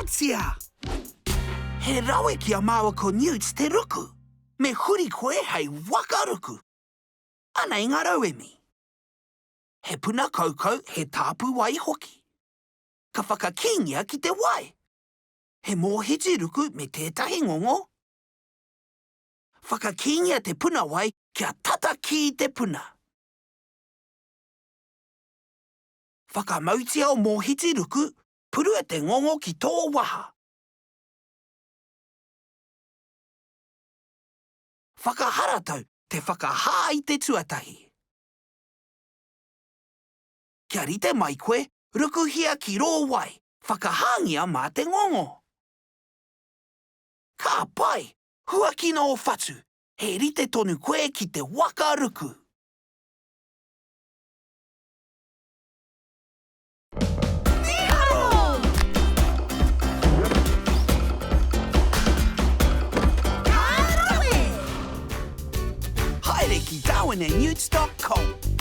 Ahatia! He rawe ki a māua ko Newt te ruku. Me huri koe hei waka ruku. Anei ngā rauemi. He puna kaukau, he tāpu wai hoki. Ka whakakīngia ki te wai. He mōhiti ruku me tētahi ngongo. Whakakīngia te puna wai kia tata kī te puna. Whakamautia o mōhiti ruku, purua te ngongo ki tō waha. Whakaharatau te whakahā i te tuatahi. Kia rite mai koe, rukuhia ki rō wai, whakahāngia mā te ngongo. Ka pai! Huakina ō whatu, he rite tonu koe ki te waka ruku. Mīharo! Ka rawe! Haere ki darwinandnewts dot com.